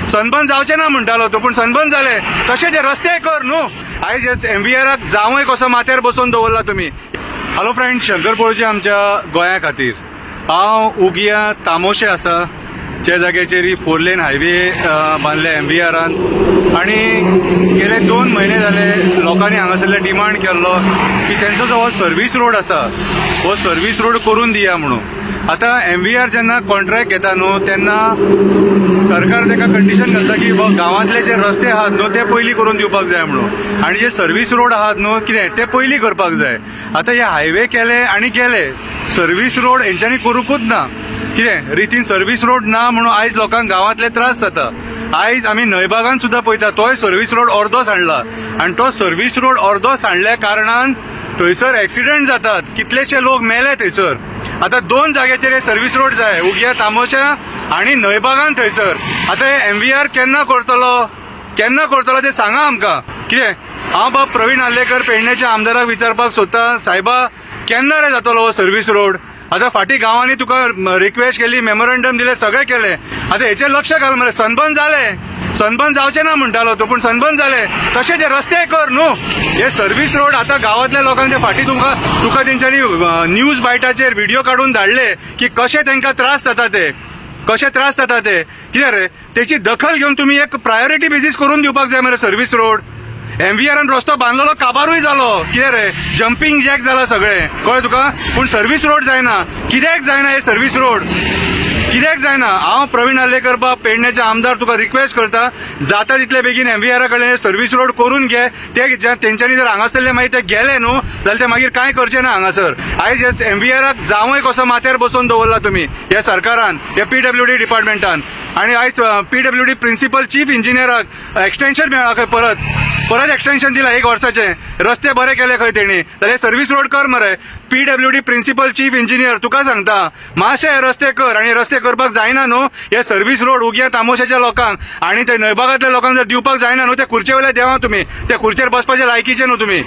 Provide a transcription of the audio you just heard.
Sunburn जावचे ना म्हणटालो तूं, पूण सनबर्न जाले. तशें ते रस्ते कर न्हू. आयज एमव्हीआराक जावंय कसो माथ्यार बसोवन दवरला तुमी. हॅलो फ्रेंड, शंकर पोळजी आमच्या गोंया खातीर. हांव उगिया तामोशे आसा ज्या जाग्याचेर 4 लेन हायवे बांदले एमव्हीआरान आनी गेले 2 म्हयने जाले लोकांनी हांगासरले डिमांड केल्लो की तेंचो जो हो सर्वीस रोड आसा हो सर्वीस रोड करून दिया म्हणून. आतां एमव्हीआर जेन्ना कॉन्ट्रॅक्ट घेता न्हू तेन्ना सरकार ताका कंडिशन घालता की गांवांतले जे रस्ते आहात न्हू ते पयलीं करून दिवपाक जाय म्हणून, आनी जे सर्वीस रोड आहात न्हू कितें ते पयलीं करपाक जाय. आतां हे हायवे केले आनी गेले, सर्वीस रोड हेंच्यांनी करूंकूच ना. कितें रितीन सर्वीस रोड ना म्हणून आयज लोकांक गांवांतले त्रास जाता. आयज आमी न्हंयबागान सुद्दां पळयता तोय सर्वीस रोड अर्दो सांडला आनी तो सर्वीस रोड अर्दो सांडल्या कारणान थंयसर एक्सिडंट जातात, कितलेशे लोक मेले थंयसर. आतां 2 जाग्याचेर हे सर्वीस रोड जाय, उगिया तामोशा आनी न्हंयबागान थंयसर. आतां हे एमव्हीआर केन्ना करतलो, केन्ना करतलो तें सांगा आमकां. कितें हांव बाब प्रवीण आर्लेकर पेडण्याच्या आमदाराक विचारपाक सोदता, सायबा केन्ना रे जातलो हो सर्वीस रोड? आतां फाटीं गांवांनी तुका रिक्वेस्ट केली, मेमोरंडम दिलें, सगळें केलें. आतां हेचेर लक्ष घाल मरे. सनबर्न जाले, सनबर्न जावचें ना म्हणटालो तूं, पूण सनबर्न जाले. तशें ते रस्ते कर न्हू. हे सर्वीस रोड आतां गांवांतल्या लोकांक ते फाटीं तुका तेंच्यांनी न्यूज बायटाचेर व्हिडिओ काडून धाडले की कशे तांकां त्रास जाता ते, कशे त्रास जाता ते. कितें रे तेची दखल घेवन तुमी एक प्रायोरिटी बेजीस करून दिवपाक जाय मरे सर्वीस रोड. एमव्हीआरान रस्तो बांदलेलो काबारूय जालो, कितें रे जंपींग जॅक जाला सगळें, कळ्ळें तुका? पूण सर्वीस रोड जायना. कित्याक जायना हे सर्वीस रोड, कित्याक जायना? हांव प्रवीण आर्लेकर बाब पेडण्याचे आमदार तुका रिक्वेस्ट करता, जाता तितले बेगीन एमव्हीआरा कडल्यान सर्वीस रोड करून घे. ते तेंच्यांनी जर हांगासरले मागीर ते गेले न्हू जाल्यार ते मागीर कांय करचे ना हांगासर. आयज एमव्हीआराक जावंय कसो माथ्यार बसोवन दवरला तुमी ह्या सरकारान, ह्या पीडब्ल्यूडी डिपार्टमेंटान. आनी आयज पीडब्ल्यूडी प्रिन्सिपल चीफ इंजिनियराक एक्सटेन्शन मेळ्ळा खंय, परत परत एक्सटेन्शन दिला 1 वर्साचें. रस्ते बरे केले खंय तेणी, जाल्यार सर्वीस रोड कर मरे. पीडब्ल्यूडी प्रिन्सिपल चीफ इंजिनियर तुका सांगता, मातशे हे रस्ते कर. आनी रस्ते करपाक जायना न्हू हे सर्वीस रोड उगिया तामोशाच्या लोकांक आनी ते न्हंयबागांतल्या लोकांक जर दिवपाक जायना न्हू, ते खुर्चे वयल्या देवा तुमी, त्या खुर्चेर बसपाचे लायकीचे न्हू तुमी.